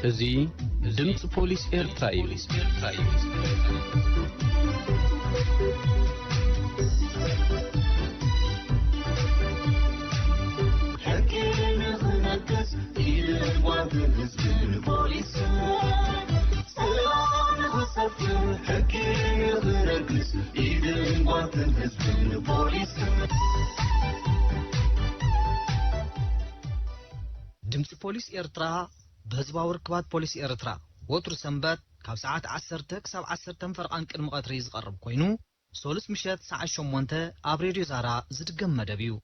እዚ ድምፂ ፖሊስ ኤርትራ እዩ። ሕጊ ንኽነግስ ኢድን ጓንትን ህዝብን ፖሊስን፣ ሰላም ንኽሰፍን ሕጊ ንኽነግስ ኢድን ጓንትን ህዝብን ፖሊስን። ድምፂ ፖሊስ ኤርትራ ብህዝባዊ ርክባት ፖሊስ ኤርትራ ወትሩ ሰንበት ካብ ሰዓት ዓሰርተ ክሳብ ዓሰርተ ፈረቓን ቅድሚ ቀትሪ ዝቐርብ ኮይኑ፣ ሶሉስ ምሸት ሰዓት ሸሞንተ ኣብ ሬድዮ ዛራ ዝድገም መደብ እዩ።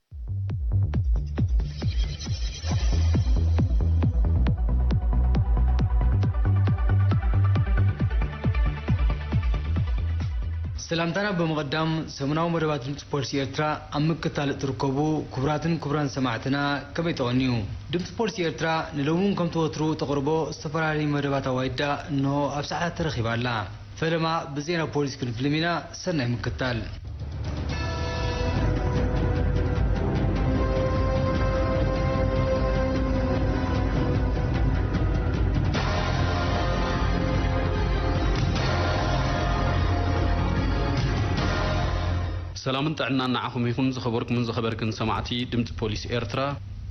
ሰላምታና ብምቕዳም፣ ሰሙናዊ መደባት ድምፂ ፖሊስ ኤርትራ ኣብ ምክታል እትርከቡ ክቡራትን ክቡራን ሰማዕትና፣ ከመይ ተቐንዩ? ድምፂ ፖሊስ ኤርትራ ንሎሚ እውን ከምቲ ወትሩ ተቕርቦ ዝተፈላለዩ መደባት ኣዋይዳ እንሆ ኣብ ሰዓታት ተረኺባ ኣላ። ፈለማ ብዜና ፖሊስ ክንፍልም ኢና። ሰናይ ምክታል። ሰላምን ጥዕናን ንዓኹም ይኹን፣ ዝኸበርኩምን ዝኸበርክን ሰማዕቲ ድምፂ ፖሊስ ኤርትራ።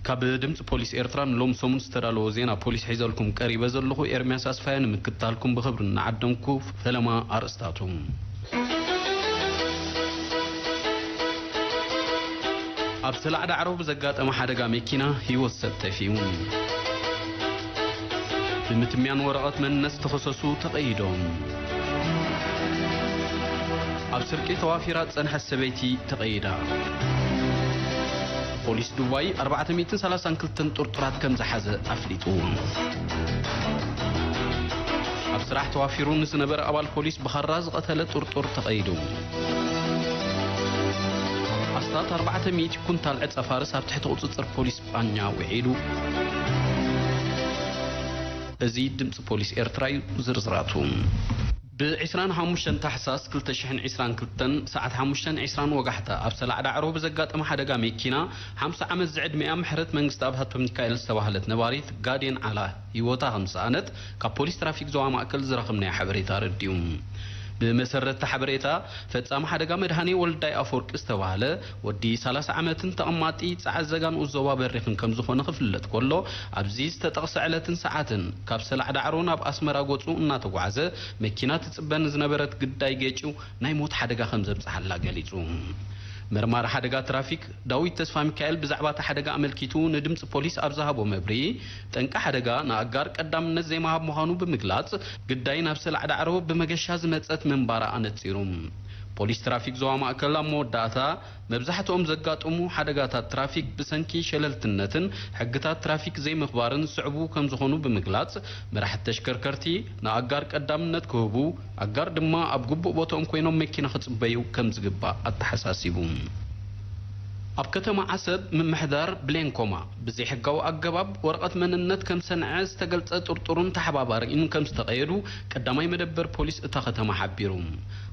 ካብ ድምፂ ፖሊስ ኤርትራ ንሎም ሰሙን ዝተዳለወ ዜና ፖሊስ ሒዘልኩም ቀሪበ ዘለኹ ኤርምያስ ኣስፋየ፣ ንምክታልኩም ብኽብሪ እናዓደምኩ፣ ፈለማ ኣርእስታቱ። ኣብ ሰላዕ ዳዕሮ ብዘጋጠመ ሓደጋ መኪና ህይወት ሰብ ጠፊኡ። ብምትምያን ወረቐት መንነት ዝተኸሰሱ ተቐይዶም። ኣብ ስርቂ ተዋፊራ ዝጸንሐት ሰበይቲ ተቐይዳ። ፖሊስ ዱባይ ኣርባዕተ ሚእትን ሰላሳን ክልተን ጥርጡራት ከም ዝሓዘ ኣፍሊጡ። ኣብ ስራሕ ተዋፊሩ ንዝነበረ ኣባል ፖሊስ ብኻራ ዝቐተለ ጥርጡር ተቐይዱ። ኣስታት ኣርባዕተ ሚእቲ ኩንታል ዕጸ ፋርስ ኣብ ትሕቲ ቁጽጽር ፖሊስ ስጳኛ ውዒሉ። እዚ ድምፂ ፖሊስ ኤርትራ እዩ። ዝርዝራቱ። ብ ዕስራን ሓሙሽተን ታሕሳስ ክልተ ሽሕን ዕስራን ክልተን ሰዓት ሓሙሽተን ዕስራን ወጋሕታ ኣብ ሰላዕ ዳዕሮ ብዘጋጠመ ሓደጋ መኪና፣ ሓምሳ ዓመት ዝዕድሚኣ ምሕረት መንግስተኣብ ሃብተሚካኤል ዝተባህለት ነባሪት ጋዴን ዓላ ህይወታ ከም ዝሰኣነት ካብ ፖሊስ ትራፊክ ዞባ ማእከል ዝረኸብናዮ ሓበሬታ ኣረዲኡ። ብመሰረት እቲ ሓበሬታ፣ ፈጻሚ ሓደጋ መድሃኔ ወልዳይ ኣፈወርቂ ዝተባህለ ወዲ ሰላሳ ዓመትን ተቐማጢ ጸዓት ዘጋንኡ ዞባ በሪኽን ከም ዝኾነ ክፍለጥ ከሎ፣ ኣብዚ ዝተጠቕሰ ዕለትን ሰዓትን ካብ ሰላዕ ዳዕሮ ናብ ኣስመራ ገጹ እናተጓዕዘ መኪና ትጽበ ንዝነበረት ግዳይ ገጭዩ ናይ ሞት ሓደጋ ከም ዘብጽሓላ ገሊጹ። መርማሪ ሓደጋ ትራፊክ ዳዊት ተስፋሚካኤል ብዛዕባ እቲ ሓደጋ ኣመልኪቱ ንድምጺ ፖሊስ ኣብ ዝሃቦ መብርሂ፣ ጠንቂ ሓደጋ ንኣጋር ቀዳምነት ዘይምሃብ ምዃኑ ብምግላጽ፣ ግዳይ ናብ ሰላዕ ዳዕሮ ብመገሻ ዝመጸት ምንባራ ኣነጺሩ። ፖሊስ ትራፊክ ዞባ ማእከል ኣብ መወዳእታ፣ መብዛሕትኦም ዘጋጥሙ ሓደጋታት ትራፊክ ብሰንኪ ሸለልትነትን ሕግታት ትራፊክ ዘይምኽባርን ዝስዕቡ ከም ዝኾኑ ብምግላጽ፣ መራሕቲ ተሽከርከርቲ ንኣጋር ቀዳምነት ክህቡ፣ ኣጋር ድማ ኣብ ግቡእ ቦትኦም ኮይኖም መኪና ክጽበዩ ከም ዝግባእ ኣተሓሳሲቡ። ኣብ ከተማ ዓሰብ ምምሕዳር ብሌን ኮማ ብዘይሕጋዊ ኣገባብ ወረቐት መንነት ከም ዝሰንዐ ዝተገልጸ ጥርጡርን ተሓባባሪኡን ከም ዝተቐየዱ ቀዳማይ መደበር ፖሊስ እታ ከተማ ሓቢሩ።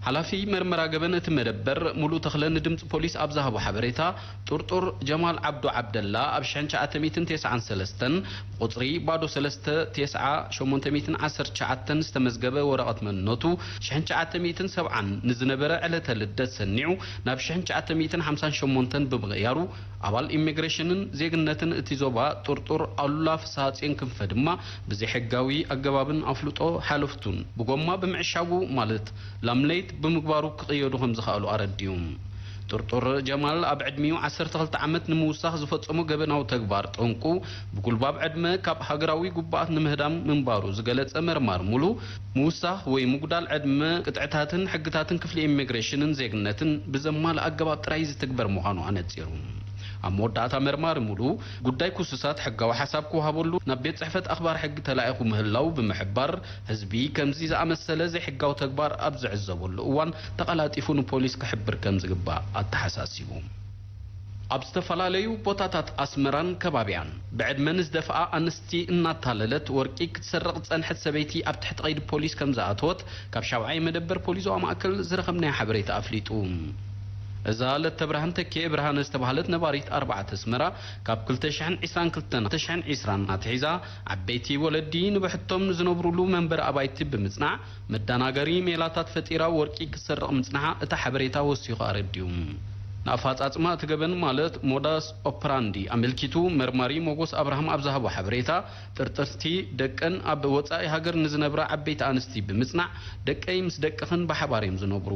ሓላፊ መርመራ ገበን እቲ መደበር ሙሉእ ተኽለ ንድምፂ ፖሊስ ኣብ ዝሃቦ ሓበሬታ፣ ጥርጡር ጀማል ዓብዱ ዓብደላ ኣብ ሽሕን ትሽዓተ ሚእትን ተስዓን ሰለስተን ቁጽሪ ባዶ ሰለስተ ተስዓ ሸሞንተ ሚእትን ዓሰርተ ትሽዓተን ዝተመዝገበ ወረቐት መንነቱ ሽሕን ትሽዓተ ሚእትን ሰብዓን ንዝነበረ ዕለተ ልደት ሰኒዑ ናብ ሽሕን ትሽዓተ ሚእትን ሓምሳን ሸሞንተን ብምቕያሩ፣ ኣባል ኢሚግሬሽንን ዜግነትን እቲ ዞባ ጥርጡር ኣሉላ ፍስሃጽዮን ክንፈ ድማ ብዘይሕጋዊ ኣገባብን ኣፍልጦ ሓለፍቱን ብጎማ ብምዕሻጉ ማለት ላምሌት ብምግባሩ ክቕየዱ ከም ዝኸኣሉ ኣረዲኡ። ጥርጡር ጀማል ኣብ ዕድሚኡ ዓሰርተ ክልተ ዓመት ንምውሳኽ ዝፈጸሞ ገበናዊ ተግባር ጠንቁ ብጉልባብ ዕድመ ካብ ሃገራዊ ጉባኣት ንምህዳም ምንባሩ ዝገለጸ መርማር ሙሉ፣ ምውሳኽ ወይ ምጉዳል ዕድመ ቅጥዕታትን ሕግታትን ክፍሊ ኢሚግሬሽንን ዜግነትን ብዘማልእ ኣገባብ ጥራይ ዝትግበር ምዃኑ ኣነጺሩ። ኣብ መወዳእታ መርማሪ ሙሉ፣ ጉዳይ ክሱሳት ሕጋዊ ሓሳብ ክወሃበሉ ናብ ቤት ጽሕፈት ኣኽባር ሕጊ ተላኢኹ ምህላው ብምሕባር፣ ህዝቢ ከምዚ ዝኣመሰለ ዘይሕጋዊ ተግባር ኣብ ዝዕዘበሉ እዋን ተቐላጢፉ ንፖሊስ ክሕብር ከም ዝግባእ ኣተሓሳሲቡ። ኣብ ዝተፈላለዩ ቦታታት ኣስመራን ከባቢኣን ብዕድመ ንዝደፍኣ ኣንስቲ እናታለለት ወርቂ ክትሰርቕ ዝጸንሐት ሰበይቲ ኣብ ትሕቲ ቀይዲ ፖሊስ ከም ዝኣተወት ካብ ሻብዓይ መደበር ፖሊስ ዞባ ማእከል ዝረኸብናዮ ሓበሬታ ኣፍሊጡ። እዛ ለተብርሃን ተኬ ብርሃነ ዝተባህለት ነባሪት ኣርባዕተ ኣስመራ፣ ካብ ክልተ ሽሕን ዕስራን ክልተን ክልተ ሽሕን ዕስራን ኣትሒዛ፣ ዓበይቲ ወለዲ ንብሕቶም ዝነብሩሉ መንበሪ ኣባይቲ ብምጽናዕ፣ መዳናገሪ ሜላታት ፈጢራ ወርቂ ክትሰርቕ ምጽንሓ እታ ሓበሬታ ወሲኹ ኣረዲኡ። ንኣፈጻጽማ እቲ ገበን፣ ማለት ሞዳስ ኦፕራንዲ፣ ኣመልኪቱ መርማሪ ሞጎስ ኣብርሃም ኣብ ዝሃቦ ሓበሬታ፣ ጥርጥርቲ ደቀን ኣብ ወጻኢ ሃገር ንዝነብራ ዓበይቲ ኣንስቲ ብምጽናዕ፣ ደቀይ ምስ ደቅኽን ብሓባር እዮም ዝነብሩ።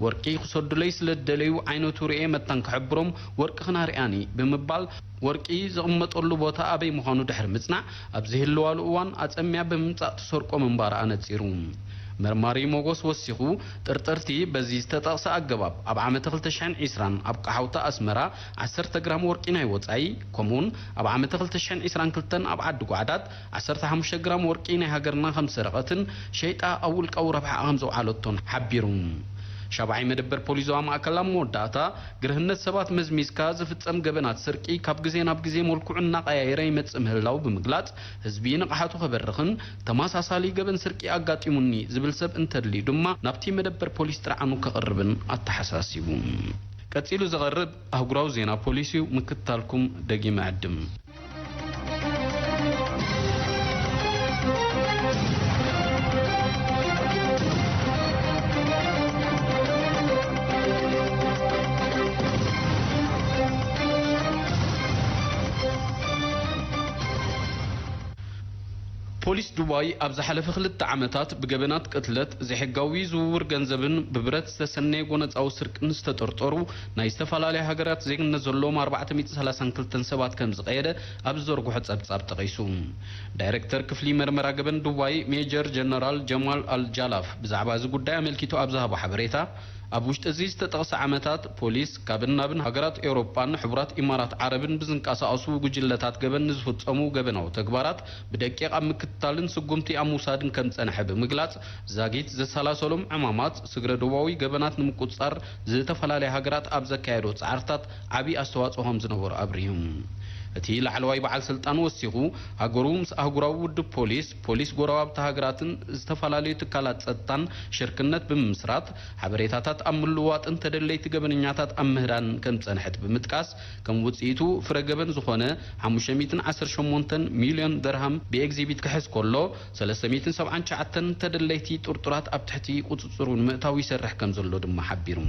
ወርቂ ክሰዱለይ ስለ ዝደለዩ ዓይነቱ ርእየ መታን ክሕብሮም፣ ወርቅኽን ኣርእያኒ ብምባል፣ ወርቂ ዝቕመጠሉ ቦታ ኣበይ ምዃኑ ድሕሪ ምጽናዕ፣ ኣብ ዝህልዋሉ እዋን ኣጸምያ ብምምጻእ ትሰርቆ ምንባራ ኣነጺሩ። መርማሪ ሞጎስ ወሲኹ፣ ጥርጥርቲ በዚ ዝተጠቕሰ ኣገባብ ኣብ ዓመተ ክልተ ሽሕን ዕስራን ኣብ ቀሓውታ ኣስመራ ዓሰርተ ግራም ወርቂ ናይ ወጻኢ፣ ከምኡውን ኣብ ዓመተ ክልተ ሽሕን ዕስራን ክልተን ኣብ ዓዲ ጓዕዳት ዓሰርተ ሓሙሽተ ግራም ወርቂ ናይ ሃገርና ከም ዝሰረቐትን ሸይጣ ኣብ ውልቃዊ ረብሓ ከም ዘውዓለቶን ሓቢሩ። ሻብዓይ መደበር ፖሊስ ዞባ ማእከል ኣብ መወዳእታ፣ ግርህነት ሰባት መዝሚዝካ ዝፍጸም ገበናት ስርቂ ካብ ግዜ ናብ ግዜ መልክዑ እናቐያየረ ይመጽእ ምህላው ብምግላጽ፣ ህዝቢ ንቕሓቱ ከበርኽን፣ ተመሳሳሊ ገበን ስርቂ ኣጋጢሙኒ ዝብል ሰብ እንተድልዩ ድማ ናብቲ መደበር ፖሊስ ጥርዓኑ ከቕርብን ኣተሓሳሲቡ። ቀጺሉ ዝቐርብ ኣህጉራዊ ዜና ፖሊስ እዩ። ምክትታልኩም ደጊመ ዕድም። ፖሊስ ዱባይ ኣብ ዝሓለፈ ክልተ ዓመታት ብገበናት ቅትለት፣ ዘይሕጋዊ ዝውውር ገንዘብን ብብረት ዝተሰነየ ጎነጻዊ ስርቅን ዝተጠርጠሩ ናይ ዝተፈላለያ ሃገራት ዜግነት ዘለዎም ኣርባዕተ ሚእቲ ሰላሳን ክልተን ሰባት ከም ዝቐየደ ኣብ ዝዘርግሖ ጸብጻብ ጠቒሱ። ዳይሬክተር ክፍሊ መርመራ ገበን ዱባይ ሜጀር ጀነራል ጀማል ኣል ጃላፍ ብዛዕባ እዚ ጉዳይ ኣመልኪቱ ኣብ ዝሃቦ ሓበሬታ፣ ኣብ ውሽጢ እዚ ዝተጠቕሰ ዓመታት፣ ፖሊስ ካብን ናብን ሃገራት ኤውሮጳን ሕቡራት ኢማራት ዓረብን ብዝንቀሳቐሱ ጉጅለታት ገበን ንዝፍጸሙ ገበናዊ ተግባራት ብደቂቕ ኣብ ምክትታልን ስጉምቲ ኣብ ምውሳድን ከም ዝጸንሐ ብምግላጽ፣ ዛጊት ዘሰላሰሎም ዕማማት ስግረ ዶባዊ ገበናት ንምቁጽጻር ዝተፈላለያ ሃገራት ኣብ ዘካየዶ ጻዕርታት ዓቢ ኣስተዋጽኦ ከም ዝነበሮ ኣብሪሁ። እቲ ላዕለዋይ በዓል ስልጣን ወሲኹ፣ ሃገሩ ምስ ኣህጉራዊ ውድብ ፖሊስ፣ ፖሊስ ጎረባብቲ ሃገራትን ዝተፈላለዩ ትካላት ጸጥታን ሽርክነት ብምምስራት፣ ሓበሬታታት ኣብ ምልውዋጥን ተደለይቲ ገበነኛታት ኣብ ምህዳንን ከም ዝጸንሐት ብምጥቃስ፣ ከም ውጽኢቱ ፍረ ገበን ዝኾነ ሓሙሽተ ሚእትን ዓሰርተ ሸሞንተን ሚልዮን ደርሃም ብኤግዚቢት ክሕዝ ከሎ፣ ሰለስተ ሚእትን ሰብዓን ትሽዓተን ተደለይቲ ጥርጡራት ኣብ ትሕቲ ቁጽጽሩ ንምእታው ይሰርሕ ከም ዘሎ ድማ ሓቢሩ።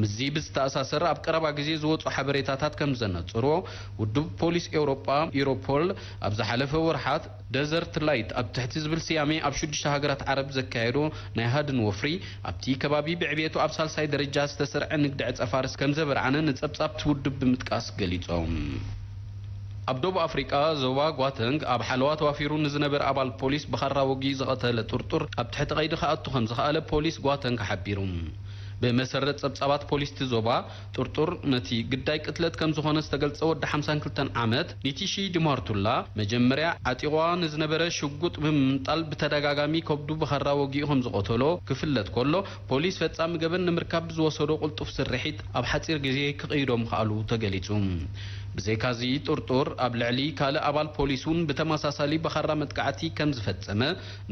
ምስዚ ብዝተኣሳሰር፣ ኣብ ቀረባ ግዜ ዝወጹ ሓበሬታታት ከም ዘነጽርዎ፣ ውድብ ፖሊስ ኤውሮጳ፣ ኢሮፖል፣ ኣብ ዝሓለፈ ወርሓት ደዘርት ላይት ኣብ ትሕቲ ዝብል ስያሜ ኣብ ሽዱሽተ ሃገራት ዓረብ ዘካየዶ ናይ ሃድን ወፍሪ፣ ኣብቲ ከባቢ ብዕብየቱ ኣብ ሳልሳይ ደረጃ ዝተሰርዐ ንግዲ ዕጸ ፋርስ ከም ዘበርዓነ ንጸብጻብቲ ውድብ ብምጥቃስ ገሊጾም። ኣብ ደቡብ ኣፍሪቃ ዞባ ጓተንግ ኣብ ሓለዋ ተዋፊሩ ንዝነበረ ኣባል ፖሊስ ብኻራ ወጊኡ ዝቐተለ ጥርጡር ኣብ ትሕቲ ቀይዲ ክኣቱ ከም ዝኸኣለ ፖሊስ ጓተንግ ሓቢሩ። ብመሰረት ጸብጻባት ፖሊስ እቲ ዞባ፣ ጥርጡር ነቲ ግዳይ ቅትለት ከም ዝኾነ ዝተገልጸ ወዲ ሓምሳን ክልተን ዓመት ኒቲሺ ዲማርቱላ፣ መጀመርያ ዓጢቑዋ ንዝነበረ ሽጉጥ ብምምንጣል ብተደጋጋሚ ከብዱ ብኻራ ወጊኡ ከም ዝቐተሎ ክፍለጥ ከሎ፣ ፖሊስ ፈጻሚ ገበን ንምርካብ ብዝወሰዶ ቅልጡፍ ስርሒት ኣብ ሓጺር ግዜ ክቕይዶ ምኽኣሉ ተገሊጹ። ብዘይካዚ፣ ጥርጡር ኣብ ልዕሊ ካልእ ኣባል ፖሊስ እውን ብተመሳሳሊ ብኻራ መጥቃዕቲ ከም ዝፈጸመ፣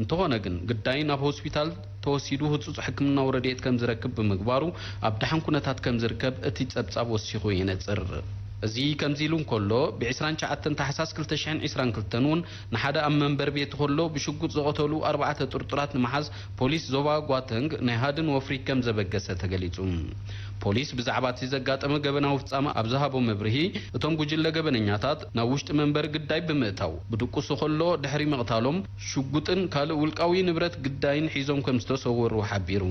እንተኾነ ግን ግዳይ ናብ ሆስፒታል ተወሲዱ ህጹጽ ሕክምናዊ ረድኤት ከም ዝረክብ ብምግባሩ፣ ኣብ ደሓን ኩነታት ከም ዝርከብ እቲ ጸብጻብ ወሲኹ የነጽር። እዚ ከምዚ ኢሉ እንከሎ፣ ብ ዕስራን ትሽዓተን ታሕሳስ ክልተ ሽሕን ዕስራን ክልተን እውን ንሓደ ኣብ መንበሪ ቤቱ ከሎ ብሽጉጥ ዝቐተሉ ኣርባዕተ ጥርጡራት ንምሓዝ ፖሊስ ዞባ ጓተንግ ናይ ሃድን ወፍሪ ከም ዘበገሰ ተገሊጹ። ፖሊስ ብዛዕባ እቲ ዘጋጠመ ገበናዊ ፍጻመ ኣብ ዝሃቦ መብርሂ፣ እቶም ጉጅለ ገበነኛታት ናብ ውሽጢ መንበሪ ግዳይ ብምእታው፣ ብድቁሱ ከሎ ድሕሪ ምቕታሎም፣ ሽጉጥን ካልእ ውልቃዊ ንብረት ግዳይን ሒዞም ከም ዝተሰወሩ ሓቢሩ።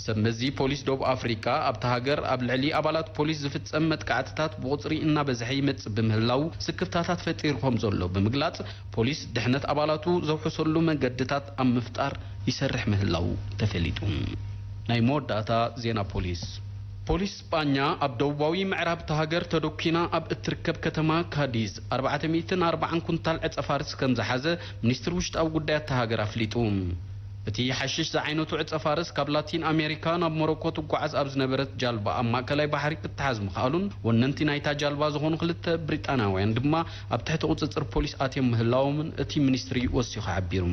ሰብ መዚ ፖሊስ ደቡብ ኣፍሪቃ፣ ኣብታ ሃገር ኣብ ልዕሊ ኣባላት ፖሊስ ዝፍጸም መጥቃዕትታት ብቑጽሪ እናበዝሐ ይመጽእ ብምህላው፣ ስክፍታታት ፈጢሩ ከም ዘሎ ብምግላጽ፣ ፖሊስ ድሕነት ኣባላቱ ዘውሕሰሉ መንገድታት ኣብ ምፍጣር ይሰርሕ ምህላው ተፈሊጡ። ናይ መወዳእታ ዜና ፖሊስ። ፖሊስ ስጳኛ ኣብ ደቡባዊ ምዕራብ እታ ሃገር ተደኲና ኣብ እትርከብ ከተማ ካዲዝ ኣርባዕተ ሚእትን ኣርባዓን ኩንታል ዕጸ ፋርስ ከም ዝሓዘ ሚኒስትሪ ውሽጣዊ ጉዳያት እታ ሃገር ኣፍሊጡ። እቲ ሓሽሽ ዝዓይነቱ ዕጸ ፋርስ ካብ ላቲን ኣሜሪካ ናብ ሞሮኮ ትጓዓዝ ኣብ ዝነበረት ጃልባ ኣብ ማእከላይ ባሕሪ ክትሓዝ ምኽኣሉን፣ ወነንቲ ናይታ ጃልባ ዝኾኑ ክልተ ብሪጣናውያን ድማ ኣብ ትሕቲ ቁጽጽር ፖሊስ ኣትዮም ምህላዎምን እቲ ሚኒስትሪ ወሲኹ ሓቢሩ።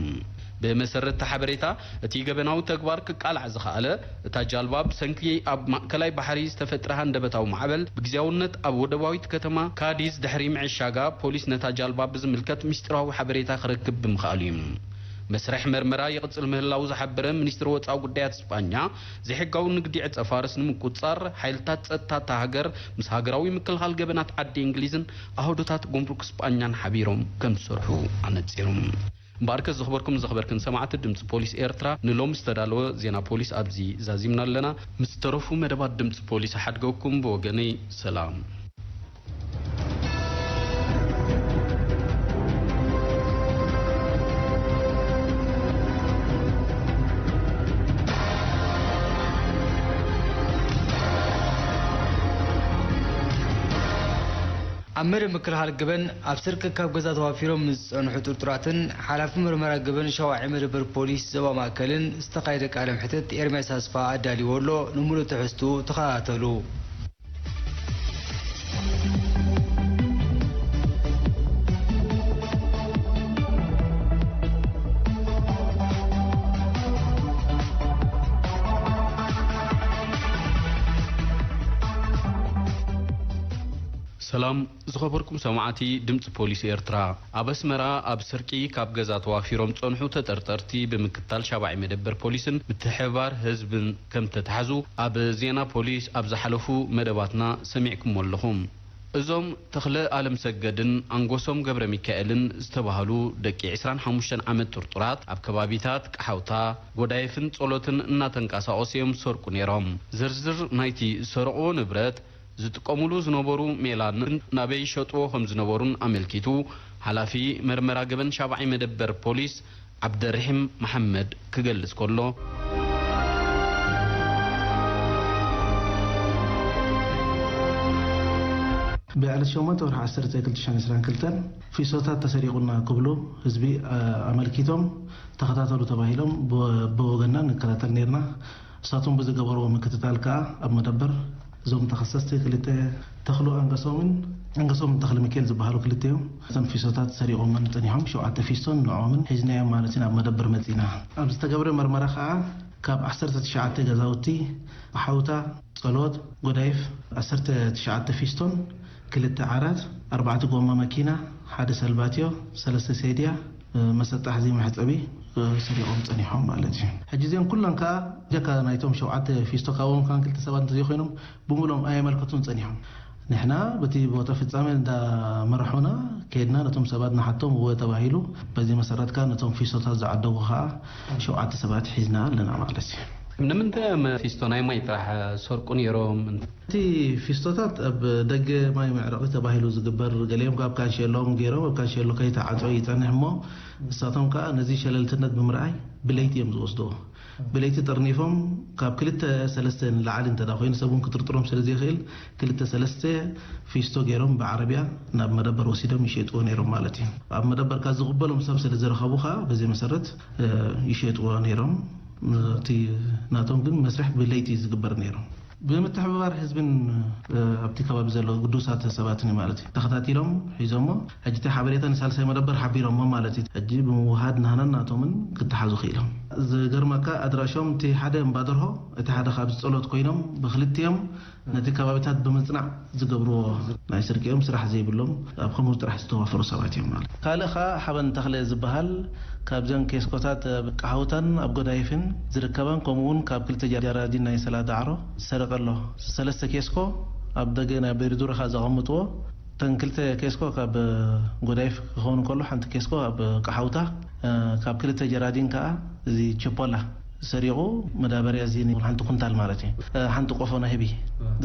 ብመሰረት እቲ ሓበሬታ፣ እቲ ገበናዊ ተግባር ክቃላዕ ዝኸኣለ፣ እታ ጃልባ ብሰንኪ ኣብ ማእከላይ ባሕሪ ዝተፈጥረ ሃንደበታዊ ማዕበል ብግዜያውነት ኣብ ወደባዊት ከተማ ካዲዝ ድሕሪ ምዕሻጋ፣ ፖሊስ ነታ ጃልባ ብዝምልከት ምስጢራዊ ሓበሬታ ክረክብ ብምኽኣሉ እዩ። መስርሕ መርመራ ይቕጽል ምህላዉ ዝሓበረ ሚኒስትሪ ወጻኢ ጉዳያት ስጳኛ፣ ዘይሕጋዊ ንግዲ ዕጸ ፋርስ ንምቁጽጻር፣ ሓይልታት ጸጥታ እታ ሃገር ምስ ሃገራዊ ምክልኻል ገበናት ዓዲ እንግሊዝን ኣህዶታት ጉምሩክ ስጳኛን ሓቢሮም ከም ዝሰርሑ ኣነጺሩ። እምበኣርከስ ዝኽበርኩም ዘኽበርክን ሰማዕቲ ድምፂ ፖሊስ ኤርትራ፣ ንሎሚ ዝተዳለወ ዜና ፖሊስ ኣብዚ ዛዚምና ኣለና። ምስ ዝተረፉ መደባት ድምፂ ፖሊስ ኣሓድገኩም። ብወገነይ ሰላም። ኣብ መደብ ምክልኻል ገበን፣ ኣብ ስርቂ ካብ ገዛ ተዋፊሮም ንዝጸንሑ ጥርጡራትን ሓላፊ መርመራ ገበን ሸዋዒ መደበር ፖሊስ ዞባ ማእከልን ዝተኻየደ ቃለ መሕትት ኤርምያስ ኣስፋ ኣዳልይዎ ኣሎ። ንምሉእ ትሕዝትኡ ተኸታተሉ። ሰላም ዝኸበርኩም ሰማዕቲ ድምፂ ፖሊስ ኤርትራ። ኣብ ኣስመራ ኣብ ስርቂ ካብ ገዛ ተዋፊሮም ዝጸንሑ ተጠርጠርቲ ብምክታል ሻባዒ መደበር ፖሊስን ምትሕብባር ህዝብን ከም ተታሕዙ ኣብ ዜና ፖሊስ ኣብ ዝሓለፉ መደባትና ሰሚዕኩሞ ኣለኹም። እዞም ተኽለ ኣለም ሰገድን ኣንጎሶም ገብረ ሚካኤልን ዝተባህሉ ደቂ ዕስራን ሓሙሽተን ዓመት ጥርጡራት ኣብ ከባቢታት ቀሓውታ፣ ጎዳይፍን ጸሎትን እናተንቀሳቐሱ እዮም ዝሰርቁ ነይሮም። ዝርዝር ናይቲ ዝሰረቕዎ ንብረት፣ ዝጥቀሙሉ ዝነበሩ ሜላን ናበይ ይሸጥዎ ከም ዝነበሩን ኣመልኪቱ፣ ሓላፊ መርመራ ገበን ሻብዓይ መደበር ፖሊስ ዓብደርሒም መሓመድ ክገልጽ ከሎ፣ ብዕለት ሸሞንተ ወርሒ ዓሰርተ ክልተ ሽሕን ዕስራን ክልተን ፊሶታት ተሰሪቑና ክብሉ ህዝቢ፣ አ-፣ ኣመልኪቶም ተኸታተሉ ተባሂሎም ብወ-፣ ብወገንና ንከታተል ነይርና። እሳቶም ብዝገበርዎ ምክትታል ከኣ ኣብ መደበር እዞም ተኸሰስቲ ክልተ ተኽሉ ኣንገሶምን ኣንገሶምን ተኽለ ሚካኤል ዝበሃሉ ክልቲኦም እተን ፊሶታት ሰሪቖመን ጸኒሖም። ሸውዓተ ፊስቶን ንዕኦምን ሒዝናዮም ማለት ኢና ኣብ መደበር መጺና። ኣብ ዝተገብረ መርመራ ከኣ ካብ ዓሰርተ ትሽዓተ ገዛውቲ ሓውታ፣ ጸሎት፣ ጎዳይፍ፣ ዓሰርተ ትሽዓተ ፊስቶን፣ ክልተ ዓራት፣ ኣርባዕተ ጎማ መኪና፣ ሓደ ሰልባትዮ፣ ሰለስተ ሴድያ፣ መሰጣሕ ዘይመሕጸቢ፣ ሰሪቖም ጸኒሖም ማለት እዩ። ሕጂ እዚኦም ኩሎም ከኣ ጀካ ናይቶም ሸውዓተ ፊስቶ ካብኦም ከኣ ክልተ ሰባት እንተዘይኮይኖም ብምሉኦም ኣየመልከቱን ጸኒሖም። ንሕና በቲ ቦታ ፍጻሜ እንዳመራሑና ከድና ነቶም ሰባት ንሓቶም እወ ተባሂሉ። በዚ መሰረት ከኣ ነቶም ፊስቶታት ዝዓደጉ ከኣ ሸውዓተ ሰባት ሒዝና ኣለና ማለት እዩ። ንምንታይ እዮም ፊስቶ ናይ ማይ ጥራሕ ሰርቁ ነይሮም? እቲ ፊስቶታት ኣብ ደገ ማይ መዕረቒ ተባሂሉ ዝግበር፣ ገሊኦም ካብ ካንሸሎም ገይሮም ኣብ ካንሸሎ ከይተዓጾ ይጸንሕ እሞ፣ ንሳቶም ከኣ ነዚ ሸለልትነት ብምርኣይ ብለይቲ እዮም ዝወስድዎ። ብለይቲ ጠርኒፎም ካብ ክልተ ሰለስተ ንላዕሊ እንተ ደኣ ኮይኑ፣ ሰብ እውን ክጥርጥሮም ስለ ዘይኽእል፣ ክልተ ሰለስተ ፊስቶ ገይሮም ብዓረብያ ናብ መደበር ወሲዶም ይሸጥዎ ነይሮም ማለት እዩ። ኣብ መደበር ካብ ዝቕበሎም ሰብ ስለ ዝረኸቡ ከኣ በዚ መሰረት፣ እ፣ ይሸጥዎ ነይሮም። እቲ ናቶም ግን መስርሕ ብለይቲ እዩ ዝግበር ነይሩ። ብምትሕብባር ህዝብን፣ እ፣ ኣብቲ ከባቢ ዘለዉ ግዱሳት ሰባትን እዩ ማለት እዩ። ተኸታቲሎም ሒዞሞ፣ ሕጂ እቲ ሓበሬታ ንሳልሳይ መደበር ሓቢሮሞ ማለት እዩ። ሕጂ ብምውሃድ ናህናን ናቶምን ክተሓዙ ክኢሎም። ዝገርመካ ኣድራሾም እቲ ሓደ እምባ ደርሆ፣ እቲ ሓደ ካብ ጸሎት ኮይኖም ብክልቲኦም ነቲ ከባቢታት ብምጽናዕ ዝገብርዎ ናይ ስርቂኦም ስራሕ ዘይብሎም ኣብ ከምኡ ጥራሕ ዝተዋፈሩ ሰባት እዮም ማለት። ካልእ ኸኣ ሓበን ተኽለ ዝበሃል ካብዘን ኬስኮታት ኣብ ቀሃውታን ኣብ ጎዳይፍን ዝርከባን ከምኡውን ካብ ክልተ ጃራዲን ናይ ሰላ ዳዕሮ ዝሰረቀ ኣሎ። ሰለስተ ኬስኮ ኣብ ደገ ናይ በሪዱረኻ ዘቐምጥዎ፣ እተን ክልተ ኬስኮ ካብ ጎዳይፍ ክኸውን ከሎ ሓንቲ ኬስኮ ኣብ ቀሃውታ፣ እ፣ ካብ ክልተ ጀራዲን ከኣ እዚ ቸፖላ ሰሪቑ መዳበርያ እዚ ሓንቲ ኩንታል ማለት እዩ። እ፣ ሓንቲ ቆፎ ናይ ህቢ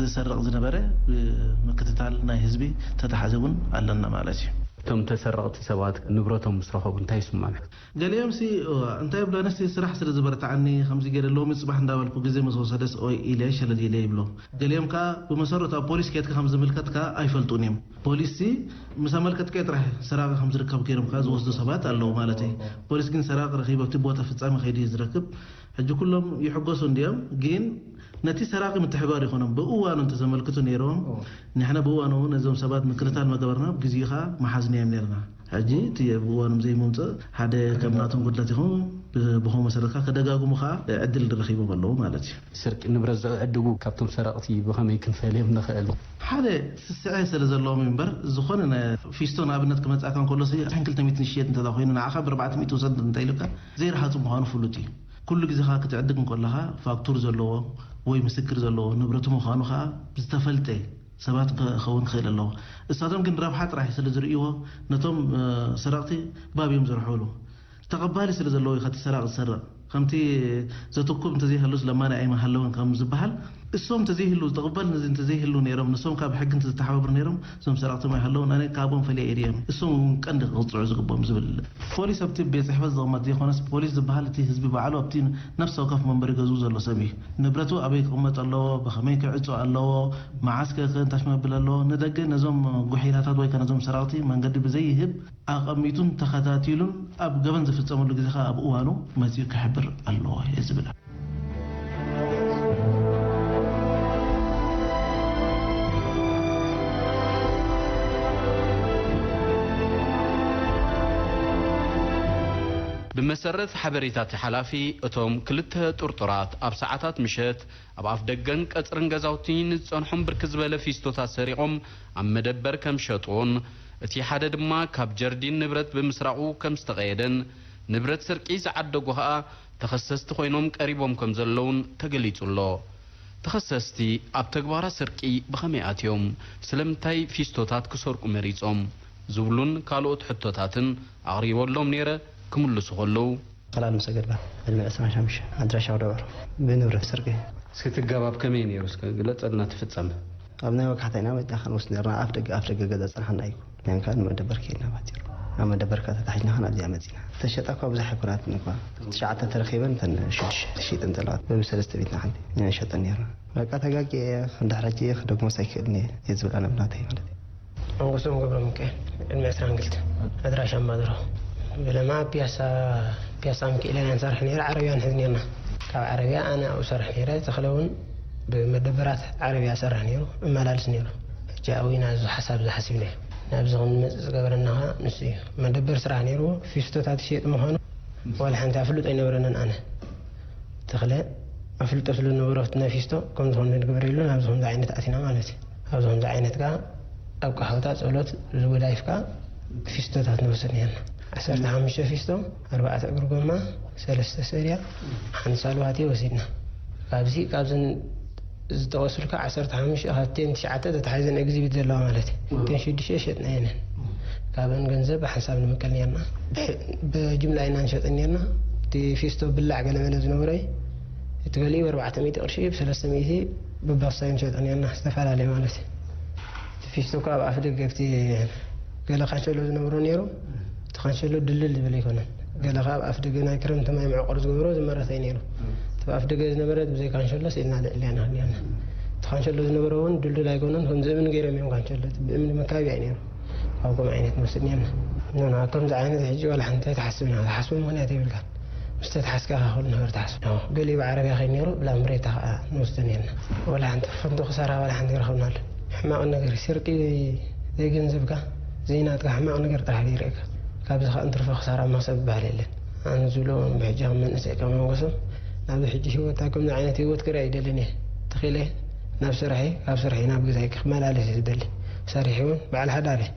ዝሰርቕ ዝነበረ ብምክትታል ናይ ህዝቢ ተታሓዚ እውን ኣለና ማለት እዩ። እቶም ተሰረቕቲ ሰባት ንብረቶም ምስ ረኸቡ እንታይ ይስምዖም? ገሊኦም ሲ፣ እዋ፣ እንታይ ይብሎ፣ ኣነስ ስራሕ ስለ ዝበረታዓኒ ከምዚ ገይረ ሎሚ ጽባሕ እንዳበልኩ ግዜ ምስ ወሰደስ ኦይ ኢለ ሸለል ኢለ ይብሎ። ገሊኦም ከኣ ብመሰረቱ ኣብ ፖሊስ ኬድካ ከም ዝምልከት ከኣ ኣይፈልጡን እዮም። ፖሊስ ሲ ምስ ኣመልከትካዮ ጥራሕ ሰራቂ ከም ዝርከብ ገይሮም ከኣ ዝወስዱ ሰባት ኣለዉ ማለት እዩ። ፖሊስ ግን ሰራቂ ረኺቡ ኣብቲ ቦታ ፍጻሜ ከይዱ እዩ ዝረክብ። ሕጂ ኩሎም ይሕጎሱ እንድዮም፣ ግን ነቲ ሰራቂ ምትሕባር ይኾኖም። ብእዋኑ እንተዘመልክቱ ነይሮም፣ ንሕና ብእዋኑ እውን ነዞም ሰባት ምክትታል መገበርና፣ ብግዚኡ ከኣ መሓዝናዮም ነይርና። ሕጂ እቲ ብእዋኖም ዘይምምፅእ ሓደ ከም ናቶም ጉድለት ይኹን ብ-፣ ብኸምኡ መሰረት ከዓ ከደጋግሙ ከዓ ዕድል ረኺቦም ኣለዉ ማለት እዩ። ስርቂ ንብረት ዝዕድጉ ካብቶም ሰረቕቲ ብኸመይ ክንፈልዮም ንኽእል? ሓደ ስስዐ ስለ ዘለዎም እዩ እምበር፣ ዝኾነ ናይ ፊስቶ ንኣብነት ክመጻእካ እንከሎ ሲ፣ ሓን ክልተ ሚእቲ ንሽየጥ እንተ ኮይኑ ንዓኻ ብኣርባዕተ ሚእቲ ውሰድ እንተ ኢሉካ ዘይረሃጹ ምዃኑ ፍሉጥ እዩ። ኩሉ ግዜ ኸኣ ክትዕድግ እንከለኻ ፋክቱር ዘለዎ ወይ ምስክር ዘለዎ ንብረቱ ምዃኑ ኸኣ ብዝተፈልጠ ሰባት ክኸውን ክኽእል ኣለዎ። እሳቶም ግን ረብሓ ጥራሕ ስለ ዝርእይዎ ነቶም፣ እ፣ ሰረቕቲ ባብ እዮም ዘርሕሉ። ተቐባሊ ስለ ዘለዎ እዩ፣ ከቲ ሰራቕ ዝሰርቕ። ከምቲ ዘትኩብ እንተዘይህሉስ ለማኒ ኣይምሃለውን ከም ዝበሃል፣ እሶም እንተዘይህሉ፣ ተቐባል ነዚ እንተዘይህሉ ነይሮም፣ ንሶም ካብ ሕጊ እንተዝተሓባብሩ ነይሮም፣ እዞም ሰራቕቶም ኣይሃለውን። ኣነ ካብኦም ፈልየ እየ ድዮም፣ እሶም እውን ቀንዲ ክቕፅዑ ዝግብኦም ዝብል። ፖሊስ ኣብቲ ቤት ጽሕፈት ዝቕመጥ ዘይኮነስ፣ ፖሊስ ዝበሃል እቲ ህዝቢ ባዕሉ ኣብቲ ነፍሲ ወከፍ መንበሪ ገዝኡ ዘሎ ሰብ እዩ። ንብረቱ ኣበይ ክቕመጥ ኣለዎ፣ ብኸመይ ክዕጾ ኣለዎ፣ መዓስ ከ እንታይ መብል ኣለዎ፣ ንደገ ነዞም ጉሒላታት ወይ ከ ነዞም ሰራቕቲ መንገዲ ብዘይህብ ኣቐሚጡን ተኸታቲሉን ኣብ ገበን ዝፍጸመሉ ግዜ ኸኣ ኣብ እዋኑ መጺኡ ክሕብር ኣለዎ እየ ዝብል። ብመሰረት ሓበሬታ እቲ ሓላፊ፣ እቶም ክልተ ጥርጡራት ኣብ ሰዓታት ምሸት ኣብ ኣፍ ደገን ቀጽርን ገዛውቲ ንዝጸንሖም ብርክት ዝበለ ፊስቶታት ሰሪቖም ኣብ መደበር ከም ዝሸጥዎን፣ እቲ ሓደ ድማ ካብ ጀርዲን ንብረት ብምስራቑ ከም ዝተቐየደን፣ ንብረት ስርቂ ዝዓደጉ ኸኣ ተኸሰስቲ ኮይኖም ቀሪቦም ከም ዘለውን ተገሊጹ ኣሎ። ተኸሰስቲ ኣብ ተግባራት ስርቂ ብኸመይ ኣትዮም? ስለምንታይ ፊስቶታት ክሰርቁ መሪጾም? ዝብሉን ካልኦት ሕቶታትን ኣቕሪበሎም ነይረ ክምልሱ ከለዉ፣ ኸላሉ ምስ ገድባ ዕድመ ዕስራን ሓሙሽተን ኣድራሻ ወደ ባሮ ብንብረት ስርቂ። እስኪ እቲ ኣገባብ ከመይ ነይሩ? እስከ ግለጸልና እቲ ፍጻመ። ኣብ ናይ ወጋሕታ ኢና መጺና ክንወስድ ነርና። ኣፍ ደገ፣ ኣፍ ደገ ገዛ ጸንሓና እዩ። ያን ከኣ ንመደበር ከይድና ባቲሩ። ኣብ መደበር ከኣ ተታሒዝና ኸን ኣብዚኣ መጺና። ተሸጣ እኳ ብዙሕ ኣይኮናትን እኳ። ትሽዓተ ተረኺበን እተን ሽዱሽተ ተሸይጠን ዘለዋ። ብሰለስተ ቤትና ሓንቲ ኢና ንሸጠን ነርና። በቃ ተጋግየ እየ፣ ክንዲ ሕራጅ እየ፣ ክደግሞስ ኣይክእልን እየ፣ እየ ዝብል ኣነ ብናተይ ማለት እዩ። መንግስቶም ገብረ ሚካኤል፣ ዕድመ ዕስራን ክልተን፣ ኣድራሻ ማድሮ። ብለማ ፒያሳ፣ ፒያሳ ሚካኤል ኢና ንሰርሕ ነይረ፣ ዓረብያ ንሕዝ ነርና። ካብ ዓረብያ ኣነ ኣብኡ ሰርሕ ነይረ፣ ተኽለ እውን ብመደበራት ዓረብያ ሰርሕ ነይሩ፣ እመላልስ ነይሩ። ሕጂ ኣብኡ ኢና እዚ ሓሳብ እዚ ሓሲብናዮ። ናብዚ ክንመጽእ ዝገበረና ኸኣ ንሱ እዩ። መደበር ስራሕ ነይርዎ፣ ፊስቶታት ይሸጥ ምዃኑ ዋላ ሓንቲ ኣፍልጦ ኣይነበረንን ኣነ። ተኽለ ኣፍልጦ ስለ ዝነበሮ፣ እቲ ናይ ፊስቶ ከምዚ ከምዚ ንግበር ኢሉ ናብዚ ከምዚ ዓይነት ኣቲና ማለት እዩ። ኣብዚ ከምዚ ዓይነት ከኣ ኣብ ቃህውታ ጸሎት ዝወዳይፍ ከኣ ፊስቶታት ንወስድ ነርና። ዓሰርተ ሓሙሽተ ፊስቶ፣ ኣርባዕተ እግሪ ጎማ፣ ሰለስተ ሰሪያ፣ ሓንቲ ሳልዋቴ ወሲድና። ካብዚ፣ ካብዘን ዝጠቐሱልካ ዓሰርተ ሓሙሽተ ካብተን ትሽዓተ ተታሒዘን ኤግዚቢት ዘለዋ ማለት እዩ። እተን ሽዱሽተ ሸጥናየን። ካብን ገንዘብ ብሓንሳብ ንምቀል ነርና። ብሕ-፣ ብጅምላ ኢና ንሸጠን ነርና። እቲ ፊስቶ ብላዕ ገለመለ ዝነበረ እዩ። እቲ ገሊኡ ብኣርባዕተ ሚእቲ ቅርሺ፣ ብሰለስተ ሚእቲ ብቦክሳይ ንሸጠን ነርና። ዝተፈላለየ ማለት እዩ። እቲ ፊስቶ እኳ ኣብ ኣፍ ደገ ኣብቲ ገለ ካንሸሎ ዝነበሮ ነይሩ። እቲ ካንሸሎ ድልድል ዝብል ኣይኮነን። ገለ ካብ ኣፍ ደገ ናይ ክረምቲ ማይ መዕቆሪ ዝገብሮ ዝመረተ እዩ ነይሩ። እቲ ኣብ ኣፍ ደገ ዝነበረ ብዘይ ካንሸሎ ስኢልና ልዕልያ ንኽእል ነርና። እቲ ካንሸሎ ዝነበረ እውን ድልድል ኣይኮነን፣ ከምዚ እምኒ ገይሮም እዮም ካንሸሎ። እቲ ብእምኒ መካበብያ እዩ ነይሩ። ካብ ከምኡ ዓይነት ንወስድ ነርና። ኖ፣ ኖ፣ ከምዚ ዓይነት ሕጂ ዋላ ሓንቲ ኣይትሓስብን ኢኻ። ትሓስቦ ምኽንያት የብልካን። ምስ ተተሓዝካ ኢኻ ኩሉ ነገር ትሓስቦ። ኖ፣ ገሊኡ ብዓረብያ ከይድ ነይሩ፣ ብላምብሬታ ኸኣ ንወስዶ ነርና። ዋላ ሓንቲ ፈንቶ ክሳራ ዋላ ሓንቲ ይረኸብናሉ። ሕማቕ ነገር፣ ስርቂ ዘይገንዘብካ፣ ዘይናትካ ሕማቕ ነገር ጥራሕ እዩ ይርእየካ። ካብዚ ኸኣ እንትርፎ ክሳራ መኽሰብ ዝበሃል የለን። ኣነ ዝብሎ ብሕጂ ከም መንእሰይ ከም መንጎሶም፣ ናብዚ ሕጂ ህይወት ኣብ ከምዚ ዓይነት ህይወት ክርኢ ኣይደልን እየ። ተኺለ ናብ ስርሐይ፣ ካብ ስርሐይ ናብ ገዛይ ክመላለስ እየ ዝደሊ። ሰሪሐ እውን በዓል ሓዳር እየ።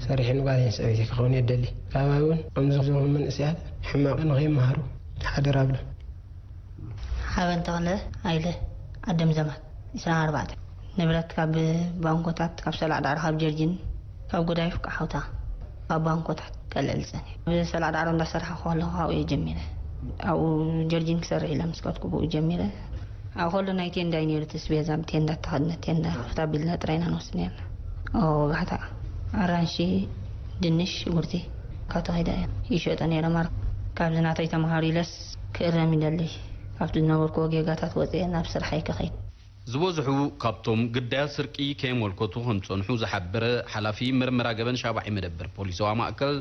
ሰሪሐ ንጓለይን ሰበይቲ ክኸውን እየ ዝደሊ። ካባይ እውን ከምዚ ዞም መንእሰያት ሕማቕ ንኸይመሃሩ ሓደራ እብሎም። ሓበን ተኽለ ሃይለ፣ ዓዲ ምዘማት፣ ዕስራን ኣርባዕተን። ንብረት ካብ ባንኮታት፣ ካብ ሰላዕ ዳዕሮ፣ ካብ ጀርጂን፣ ካብ ጎዳይፍ ቃሓውታ፣ ካብ ባንኮታት ከልዕል ጸኒሑ። ብሰላዕ ዳዕሮ እንዳሰርሐ ከለኹ ካብኡ እየ ጀሚረ። ኣብኡ ጀርጂን ክሰርሕ ኢለ ምስ ከድኩ ብኡ ጀሚረ። ኣብ ከሎ ናይ ቴንዳ እዩ ነይሩ፣ እቲ ስቤዛ ብቴንዳ እተኸድነ ቴንዳ፣ ክፍት ኣቢልና ጥራይ ኢና ንወስድ ነርና። ኦ፣ ወጋሕታ፣ ኣራንሺ፣ ድንሽ፣ ሽጉርቲ፣ ካብ ተኸይዳ እየ ይሸጦ ነይረ። ማር፣ ካብዚ ናተይ ተምሃር ኢለስ ክእረም ይደሊ። ካብቲ ዝነበርኩዎ ጌጋታት ወፅየ ናብ ስርሐይ ክኸይድ። ዝበዝሑ ካብቶም ግዳያት ስርቂ ከየመልከቱ ከም ዝጸንሑ ዝሓበረ ሓላፊ ምርመራ ገበን ሻብዓይ መደበር ፖሊስ ዞባ ማእከል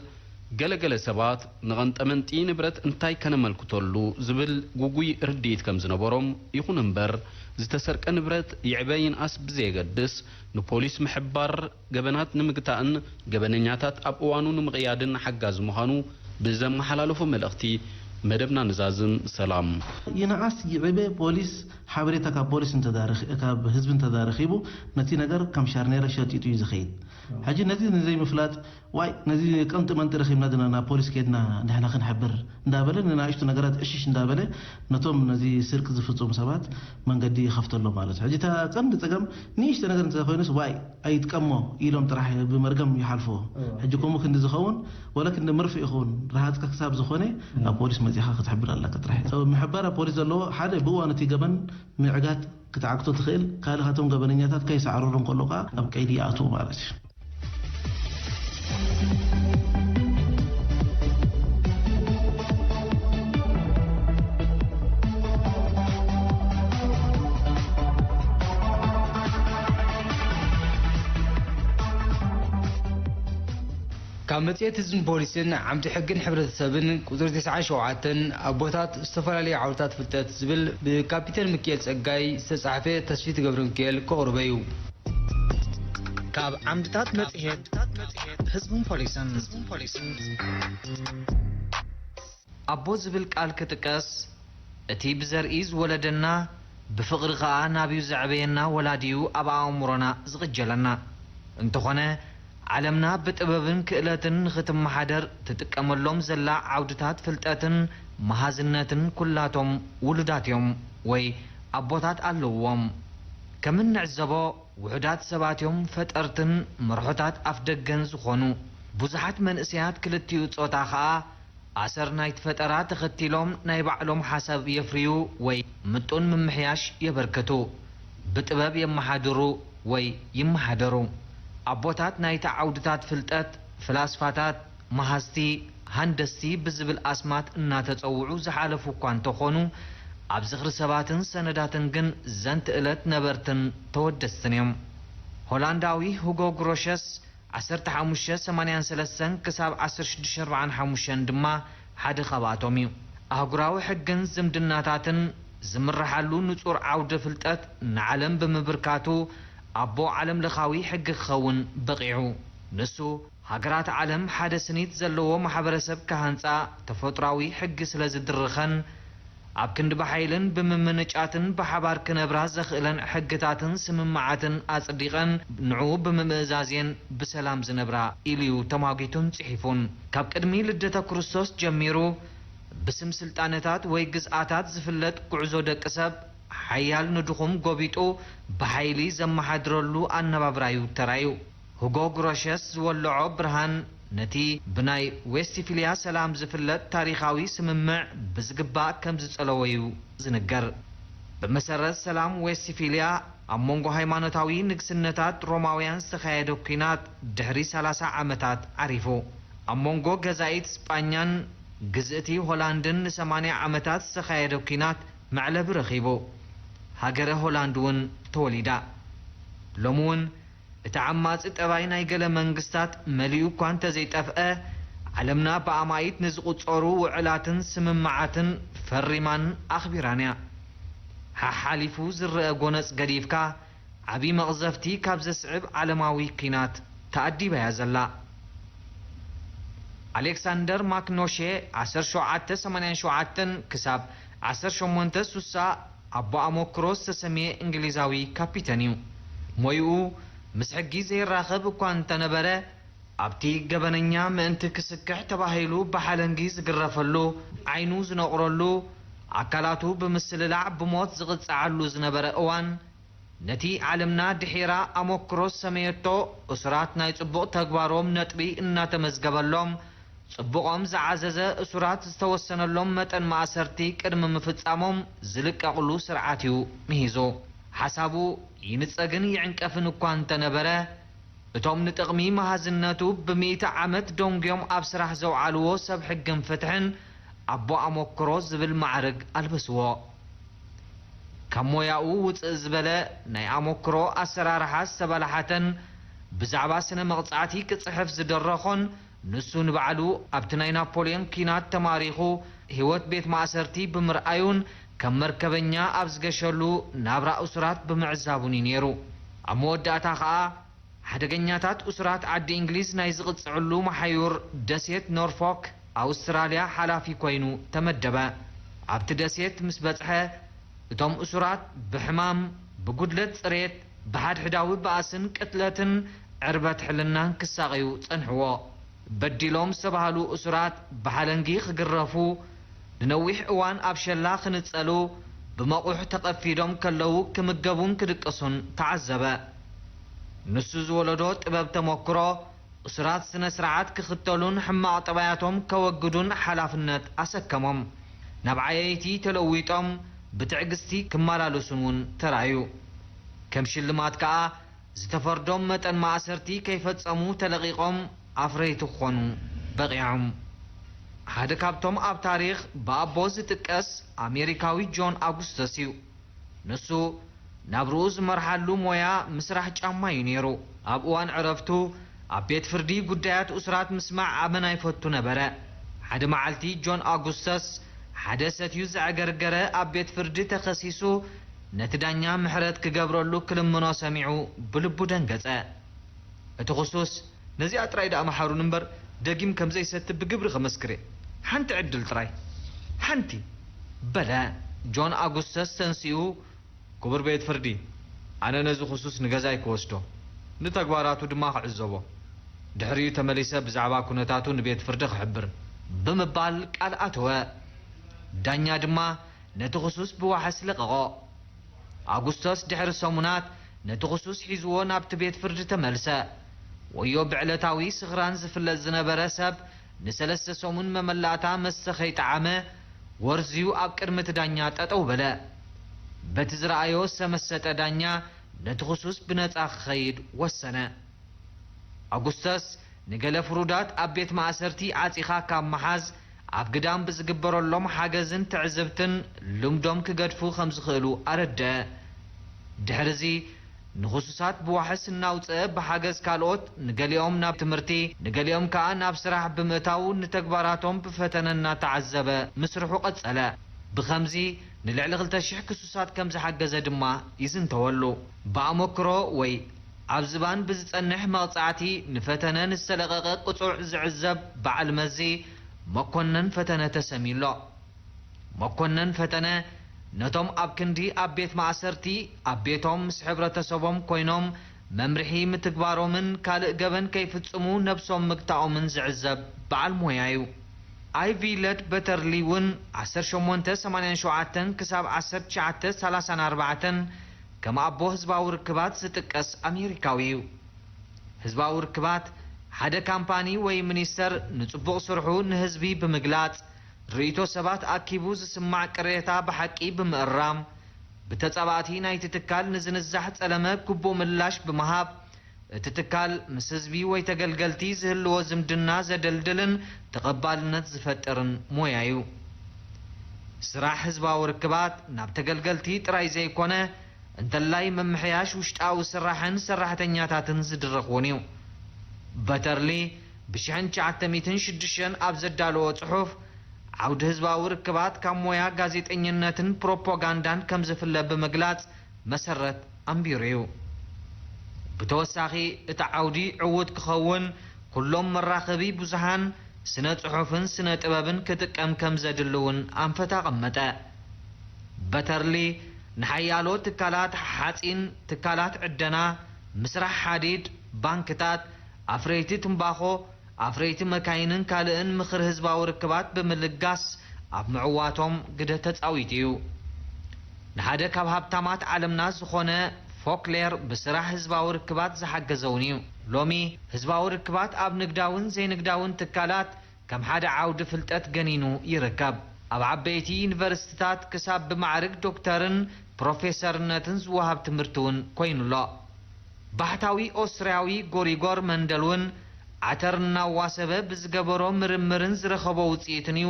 ገለገለ ሰባት ንቐንጠመንጢ ንብረት እንታይ ከነመልክተሉ ዝብል ግጉይ ርድኢት ከም ዝነበሮም፣ ይኹን እምበር፣ ዝተሰርቀ ንብረት ይዕበ ይንኣስ ብዘየገድስ፣ ንፖሊስ ምሕባር ገበናት ንምግታእን ገበነኛታት ኣብ እዋኑ ንምቕያድን ሓጋዚ ምዃኑ ብዘመሓላለፎ መልእኽቲ መደብና ንዛዝም። ሰላም። ይንኣስ ይዕበ ፖሊስ ሓበሬታ ካብ ፖሊስ እንተዳረኽ-፣ ካብ ህዝቢ እንተዳረኺቡ፣ ነቲ ነገር ከም ሻርኔረ ሸጢጡ እዩ ዝኸይድ። ሕጂ ነዚ ንዘይምፍላጥ፣ ዋይ፣ ነዚ ቀንጢ መንጢ ረኺብና ድና ናብ ፖሊስ ከድና ንሕና ክንሕብር እንዳበለ፣ ንናእሽቱ ነገራት ዕሽሽ እንዳበለ፣ ነቶም ነዚ ስርቂ ዝፍጽሙ ሰባት መንገዲ ይኸፍተሎም ማለት እዩ። ሕጂ እታ ቀንዲ ጸገም ንእሽቶ ነገር እንተዘይኮይኑስ፣ ዋይ፣ ኣይጥቀሞ ኢሎም ጥራሕ ብመርገም ይሓልፍዎ። ሕጂ ከምኡ ክንዲ ዝኸውን፣ ወላ ክንዲ መርፍእ ይኸውን፣ ረሃጽካ ክሳብ ዝኾነ፣ ኣብ ፖሊስ መጺኻ ክትሕብር ኣለካ ጥራሕ። ምሕባር ኣብ ፖሊስ ዘለዎ ሓደ ብእዋኑ እቲ ገበን ምዕጋት ክትዓግቶ ትኽእል፣ ካልእ ካቶም ገበነኛታት ከይሰዕረሩ እንከሎ ከኣ ኣብ ቀይዲ ይኣትዉ ማለት እዩ። ካብ መጽሔት ህዝብን ፖሊስን ዓምዲ ሕግን ሕብረተሰብን ቁጽሪ ተስዓን ሸውዓተን ኣቦታት ዝተፈላለዩ ዓውድታት ፍልጠት ዝብል ብካፒቴን ሚካኤል ጸጋይ ዝተጻሕፈ ተስፊት ገብረ ሚካኤል ከቕርበ እዩ። ካብ ዓምድታት መጽሔት ህዝብን ፖሊስን። ኣቦ ዝብል ቃል ክጥቀስ፣ እቲ ብዘርኢ ዝወለደና፣ ብፍቕሪ ኸኣ ናብዩ ዘዕበየና ወላዲዩ ኣብ ኣእምሮና ዝቕጀለና። እንተኾነ፣ ዓለምና ብጥበብን ክእለትን ንኽትመሓደር ትጥቀመሎም ዘላ ዓውድታት ፍልጠትን መሃዝነትን ኩላቶም ውሉዳት እዮም ወይ ኣቦታት ኣለውዎም። ከም እንዕዘቦ፣ ውሑዳት ሰባት እዮም ፈጠርትን መርሖታት ኣፍደገን ዝኾኑ። ብዙሓት መንእሰያት ክልቲኡ ጾታ ኸኣ ኣሰር ናይቲ ፈጠራ ተኸቲሎም ናይ ባዕሎም ሓሳብ የፍርዩ ወይ ምጡን ምምሕያሽ የበርክቱ፣ ብጥበብ የመሓድሩ ወይ ይመሓደሩ። ኣቦታት ናይቲ ዓውድታት ፍልጠት፣ ፍላስፋታት፣ መሃዝቲ፣ ሃንደስቲ ብዝብል ኣስማት እናተጸውዑ ዝሓለፉ እኳ እንተኾኑ፣ ኣብ ዝኽሪ ሰባትን ሰነዳትን ግን ዘንትእለት ነበርትን ተወደስትን እዮም። ሆላንዳዊ ሁጎ ግሮሸስ ዓሰርተ ሓሙሽተ ሰማንያን ሰለስተን ክሳብ ዓሰርተ ሽዱሽተ ኣርባዓን ሓሙሽተን ድማ ሓደ ካብኣቶም እዩ። ኣህጉራዊ ሕግን ዝምድናታትን ዝምርሓሉ ንጹር ዓውደ ፍልጠት ንዓለም ብምብርካቱ፣ ኣቦ ዓለምለኻዊ ሕጊ ክኸውን በቒዑ። ንሱ፣ ሃገራት ዓለም ሓደ ስኒት ዘለዎ ማሕበረሰብ ክሃንጻ ተፈጥሯዊ ሕጊ ስለ ዝድርኸን፣ ኣብ ክንዲ ብሓይልን ብምምንጫትን ብሓባር ክነብራ ዘኽእለን ሕግታትን ስምምዓትን ኣጽዲቐን፣ ንዕኡ ብምምእዛዝ እየን ብሰላም ዝነብራ ኢሉ እዩ ተማጒቱን ጽሒፉን። ካብ ቅድሚ ልደተ ክርስቶስ ጀሚሩ፣ ብስም ስልጣነታት ወይ ግዝኣታት ዝፍለጥ ጉዕዞ ደቂ ሰብ፣ ሓያል ንድኹም ጎቢጡ ብሓይሊ ዘመሓድረሉ ኣነባብራዩ ተራእዩ። ሁጎ ግሮሸስ ዝወለዖ ብርሃን ነቲ ብናይ ዌስትፊልያ ሰላም ዝፍለጥ ታሪኻዊ ስምምዕ ብዝግባእ ከም ዝጸለወዩ ዝንገር። ብመሰረት ሰላም ዌስትፊልያ፣ ኣብ መንጎ ሃይማኖታዊ ንግስነታት ሮማውያን ዝተኻየደ ኲናት ድሕሪ ሰላሳ ዓመታት ዓሪፉ። ኣብ መንጎ ገዛኢት ስጳኛን ግዝእቲ ሆላንድን ንሰማንያ ዓመታት ዝተኻየደ ኲናት መዕለቢ ረኺቡ። ሃገረ ሆላንድ እውን ተወሊዳ። ሎሚ እውን እቲ ዓማጺ ጠባይ ናይ ገለ መንግስታት መሊኡ እኳ እንተዘይጠፍአ፣ ዓለምና ብኣማኢት ንዝቑጸሩ ውዕላትን ስምምዓትን ፈሪማን ኣኽቢራን እያ። ሓሓሊፉ ዝረአ ጎነጽ ገዲፍካ፣ ዓቢ መቕዘፍቲ ካብ ዘስዕብ ዓለማዊ ኲናት ተኣዲባ እያ ዘላ። ኣሌክሳንደር ማክኖሼ ዓሰርተ ሸውዓተ ሰማንያን ሸውዓተን ክሳብ ዓሰርተ ሸሞንተ ስሳ ኣቦ ኣመክሮ ዝተሰምየ እንግሊዛዊ ካፒተን እዩ። ሞይኡ ምስ ሕጊ ዘይራኸብ እኳ እንተነበረ፣ ኣብቲ ገበነኛ ምእንቲ ክስክሕ ተባሂሉ ብሓለንጊ ዝግረፈሉ፣ ዓይኑ ዝነቑረሉ፣ ኣካላቱ ብምስልላዕ ብሞት ዝቕጽዓሉ ዝነበረ እዋን፣ ነቲ ዓለምና ድሒራ ኣመክሮ ዝሰመየቶ እሱራት ናይ ጽቡቕ ተግባሮም ነጥቢ እናተመዝገበሎም፣ ጽቡቖም ዝዓዘዘ እሱራት ዝተወሰነሎም መጠን ማእሰርቲ ቅድሚ ምፍጻሞም ዝልቀቕሉ ስርዓት እዩ ምሂዙ። ሓሳቡ ይንጸግን ይዕንቀፍን እኳ እንተነበረ፣ እቶም ንጥቕሚ መሃዝነቱ ብሚእቲ ዓመት ደንጉዮም ኣብ ስራሕ ዘውዓልዎ ሰብ ሕግን ፍትሕን ኣቦ ኣመክሮ ዝብል ማዕርግ ኣልበስዎ። ካብ ሞያኡ ውጽእ ዝበለ ናይ ኣመክሮ ኣሰራርሓ ዝተበላሓተን ብዛዕባ ስነ መቕጻዕቲ ክጽሕፍ ዝደረኾን ንሱ ንባዕሉ ኣብቲ ናይ ናፖልዮን ኲናት ተማሪኹ ህይወት ቤት ማእሰርቲ ብምርኣዩን ከም መርከበኛ ኣብ ዝገሸሉ ናብራ እሱራት ብምዕዛቡን እዩ ነይሩ። ኣብ መወዳእታ ኸኣ ሓደገኛታት እሱራት ዓዲ እንግሊዝ ናይ ዝቕጽዕሉ መሓዩር ደሴት ኖርፎክ ኣውስትራልያ ሓላፊ ኮይኑ ተመደበ። ኣብቲ ደሴት ምስ በጽሐ እቶም እሱራት ብሕማም፣ ብጉድለት ጽሬት፣ ብሓድሕዳዊ ባእስን ቅትለትን ዕርበት ሕልናን ክሳቐዩ ጸንሕዎ። በዲሎም ዝተባህሉ እሱራት ብሓለንጊ ክግረፉ፣ ንነዊሕ እዋን ኣብ ሸላ ክንጸሉ፣ ብመቑሕ ተቐፊዶም ከለዉ ክምገቡን ክድቅሱን ተዓዘበ። ንሱ ዝወለዶ ጥበብ ተመክሮ እሱራት ስነ ስርዓት ክኽተሉን ሕማቕ ጠባያቶም ከወግዱን ሓላፍነት ኣሰከሞም። ናብ ዓየይቲ ተለዊጦም ብትዕግስቲ ክመላለሱን እውን ተራእዩ። ከም ሽልማት ከኣ ዝተፈርዶም መጠን ማእሰርቲ ከይፈጸሙ ተለቒቖም ኣፍረይቲ ክኾኑ በቒዖም። ሓደ ካብቶም ኣብ ታሪኽ ብኣቦ ዝጥቀስ ኣሜሪካዊ ጆን ኣጉስተስ እዩ። ንሱ ናብርኡ ዝመርሓሉ ሞያ ምስራሕ ጫማ እዩ ነይሩ። ኣብ እዋን ዕረፍቱ ኣብ ቤት ፍርዲ ጉዳያት እሱራት ምስማዕ ኣመና ይፈቱ ነበረ። ሓደ መዓልቲ ጆን ኣጉስተስ ሓደ ሰትዩ ዘዕገርገረ ኣብ ቤት ፍርዲ ተኸሲሱ ነቲ ዳኛ ምሕረት ክገብረሉ ክልምኖ ሰሚዑ ብልቡ ደንገጸ። እቲ ክሱስ፣ "ነዚኣ ጥራይ ደኣ መሓሩኒ እምበር ደጊም ከም ዘይሰቲ ብግብሪ ከመስክር እየ። ሓንቲ ዕድል ጥራይ፣ ሓንቲ!" በለ። ጆን ኣጉስተስ ተንሲኡ፣ "ክቡር ቤት ፍርዲ፣ ኣነ ነዚ ክሱስ ንገዛይ ክወስዶ፣ ንተግባራቱ ድማ ክዕዘቦ፣ ድሕሪኡ ተመሊሰ ብዛዕባ ኩነታቱ ንቤት ፍርዲ ክሕብር" ብምባል ቃል ኣተወ። ዳኛ ድማ ነቲ ክሱስ ብዋሕስ ለቐቖ። ኣጉስተስ ድሕሪ ሰሙናት ነቲ ክሱስ ሒዝዎ ናብቲ ቤት ፍርዲ ተመልሰ። ወዮ ብዕለታዊ ስኽራን ዝፍለጥ ዝነበረ ሰብ ንሰለስተ ሰሙን መመላእታ መስተ ከይጠዓመ ወርዝዩ ኣብ ቅድሚ እቲ ዳኛ ጠጠው በለ። በቲ ዝረኣዮ ዝተመሰጠ ዳኛ ነቲ ክሱስ ብነጻ ክኸይድ ወሰነ። ኣጉስተስ ንገለ ፍሩዳት ኣብ ቤት ማእሰርቲ ዓጺኻ ካብ ምሓዝ ኣብ ግዳም ብዝግበረሎም ሓገዝን ትዕዝብትን ልምዶም ክገድፉ ከም ዝኽእሉ ኣረድአ። ድሕርዚ ንኽሱሳት ብዋሕስ እናውጽአ ብሓገዝ ካልኦት ንገሊኦም ናብ ትምህርቲ ንገሊኦም ከኣ ናብ ስራሕ ብምእታው ንተግባራቶም ብፈተነ እናተዓዘበ ምስርሑ ቀጸለ። ብኸምዚ ንልዕሊ ክልተ ሽሕ ክሱሳት ከም ዝሓገዘ ድማ ይዝንተወሉ። ብኣመክሮ ወይ ኣብ ዝባን ብዝጸንሕ መቕጻዕቲ ንፈተነ ንዝተለቐቐ ቅጹዕ ዝዕዘብ በዓል መዚ መኮነን ፈተነ ተሰምዩ ኣሎ። መኮነን ፈተነ ነቶም ኣብ ክንዲ ኣብ ቤት ማእሰርቲ ኣብ ቤቶም ምስ ሕብረተሰቦም ኮይኖም መምርሒ ምትግባሮምን ካልእ ገበን ከይፍጽሙ ነብሶም ምግታኦምን ዝዕዘብ በዓል ሞያ እዩ። ኣይቪ ለድ በተርሊ እውን ዓሰርተ ሸሞንተ ሰማንያን ሸውዓተን ክሳብ ዓሰርተ ትሽዓተ ሰላሳን ኣርባዕተን ከም ኣቦ ህዝባዊ ርክባት ዝጥቀስ ኣሜሪካዊ እዩ። ህዝባዊ ርክባት ሓደ ካምፓኒ ወይ ሚኒስተር ንጽቡቕ ስርሑ ንህዝቢ ብምግላጽ፣ ርእይቶ ሰባት ኣኪቡ ዝስማዕ ቅሬታ ብሓቂ ብምእራም፣ ብተጻባእቲ ናይቲ ትካል ንዝንዛሕ ጸለመ ግቡእ ምላሽ ብምሃብ፣ እቲ ትካል ምስ ህዝቢ ወይ ተገልገልቲ ዝህልዎ ዝምድና ዘደልድልን ተቐባልነት ዝፈጥርን ሞያ እዩ። ስራሕ ህዝባዊ ርክባት ናብ ተገልገልቲ ጥራይ ዘይኮነ፣ እንተላይ ምምሕያሽ ውሽጣዊ ስራሕን ሰራሕተኛታትን ዝድረኽ እውን እዩ። በተርሊ ብሽሕን ትሽዓተ ሚእትን ሽዱሽተን ኣብ ዘዳለዎ ጽሑፍ፣ ዓውዲ ህዝባዊ ርክባት ካብ ሞያ ጋዜጠኝነትን ፕሮፓጋንዳን ከም ዝፍለ ብምግላጽ መሰረት ኣንቢሩ እዩ። ብተወሳኺ፣ እቲ ዓውዲ ዕዉት ክኸውን ኩሎም መራኸቢ ብዙሃን ስነ ጽሑፍን ስነ ጥበብን ክጥቀም ከም ዘድሊ እውን ኣንፈት ኣቐመጠ። በተርሊ ንሓያሎ ትካላት ሓጺን፣ ትካላት ዕደና፣ ምስራሕ ሓዲድ፣ ባንክታት፣ ኣፍረይቲ ትምባኾ፣ ኣፍረይቲ መካይንን ካልእን ምኽሪ ህዝባዊ ርክባት ብምልጋስ ኣብ ምዕዋቶም ግደ ተጻዊቱ እዩ። ንሓደ ካብ ሃብታማት ዓለምና ዝኾነ ፎክሌር ብስራሕ ህዝባዊ ርክባት ዝሓገዘ እውን እዩ። ሎሚ ህዝባዊ ርክባት ኣብ ንግዳውን ዘይንግዳውን ትካላት ከም ሓደ ዓውዲ ፍልጠት ገኒኑ ይርከብ። ኣብ ዓበይቲ ዩኒቨርሲቲታት ክሳብ ብማዕርግ ዶክተርን ፕሮፌሰርነትን ዝወሃብ ትምህርቲ እውን ኮይኑ ኣሎ። ባሕታዊ ኦስትርያዊ ጎሪጎር መንደል እውን ዓተር እናዋሰበ ብዝገበሮ ምርምርን ዝረኸቦ ውጽኢትን እዩ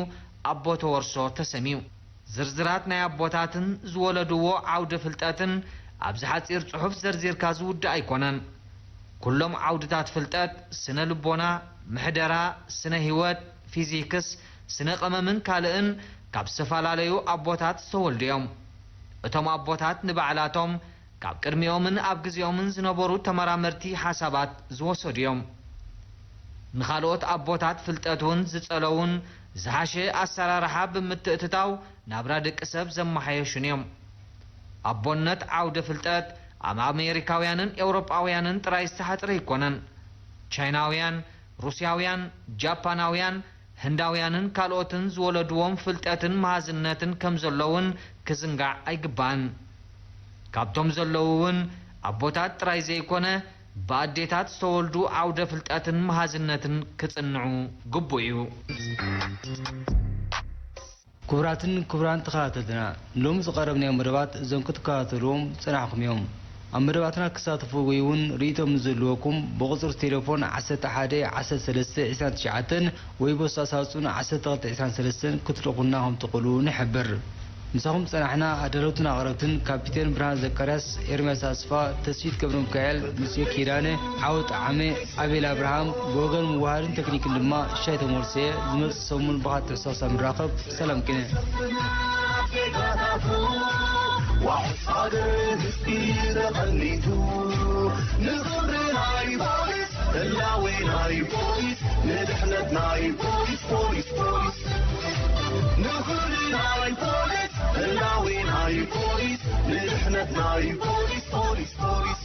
ኣቦ ተወርሶ ተሰምዩ። ዝርዝራት ናይ ኣቦታትን ዝወለድዎ ዓውዲ ፍልጠትን ኣብዚ ሓጺር ጽሑፍ ዘርዚርካ ዝውዳእ ኣይኮነን። ኩሎም ዓውድታት ፍልጠት፣ ስነ ልቦና፣ ምሕደራ፣ ስነ ህይወት፣ ፊዚክስ፣ ስነ ቀመምን ካልእን ካብ ዝተፈላለዩ ኣቦታት ዝተወልዱ እዮም። እቶም ኣቦታት ንባዕላቶም ካብ ቅድሚኦምን ኣብ ግዜኦምን ዝነበሩ ተመራመርቲ ሓሳባት ዝወሰዱ እዮም። ንኻልኦት ኣቦታት ፍልጠት እውን ዝጸለዉን ዝሓሸ ኣሰራርሓ ብምትእትታው ናብራ ደቂ ሰብ ዘመሓየሹን እዮም። ኣቦነት ዓውደ ፍልጠት ኣብ ኣሜሪካውያንን ኤውሮጳውያንን ጥራይ ዝተሓጽረ ኣይኮነን። ቻይናውያን፣ ሩስያውያን፣ ጃፓናውያን፣ ህንዳውያንን ካልኦትን ዝወለድዎም ፍልጠትን መሃዝነትን ከም ዘለውን ክዝንጋዕ ኣይግባእን። ካብቶም ዘለዉ እውን ኣቦታት ጥራይ ዘይኮነ፣ ብኣዴታት ዝተወልዱ ዓውደ ፍልጠትን መሃዝነትን ክጽንዑ ግቡእ እዩ። ክቡራትን ክቡራን ተኸታተልትና፣ ሎሚ ዝቐረብናዮም መደባት እዞም ክትከታተልዎም ዝጸናሕኩም እዮም። ኣብ መደባትና ክሳተፉ ወይ እውን ርእይቶም ንዝህልወኩም ብቁጽሪ ቴሌፎን ዓሰርተ ሓደ ዓሰርተ ሰለስተ ዕስራን ትሽዓተን ወይ ቦስታ ሳጹን ዓሰርተ ክልተ ዕስራን ሰለስተን ክትልእኹልና ከም ትኽእሉ ንሕብር። ምሳኹም ጸናሕና ኣዳለውትን ኣቕረብትን ካፒቴን ብርሃን ዘካርያስ፣ ኤርምያስ ኣስፋ፣ ተስፊት ገብረ ሚካኤል፣ ሙሴ ኪዳነ፣ ዓወት ዓመ፣ ኣቤል ኣብርሃም፣ ብወገን ምውሃድን ቴክኒክን ድማ ሻይ ተመልሰየ። ዝመጽእ ሰሙን ብኻልእ ትሕዝቶ ክሳብ ንራኸብ ሰላም ቅነ። ዋሕስ ሃገር ህዝቢ ተቐኒቱ ንኽብሪ ናይ ፖሊስ ህላዌ ናይ ፖሊስ ንድሕነት ናይ ፖሊስ ፖሊስ ፖሊስ ንኽብሪ ናይ ፖሊስ ህላዌ ናይ ፖሊስ ንድሕነት ናይ ፖሊስ ፖሊስ ፖሊስ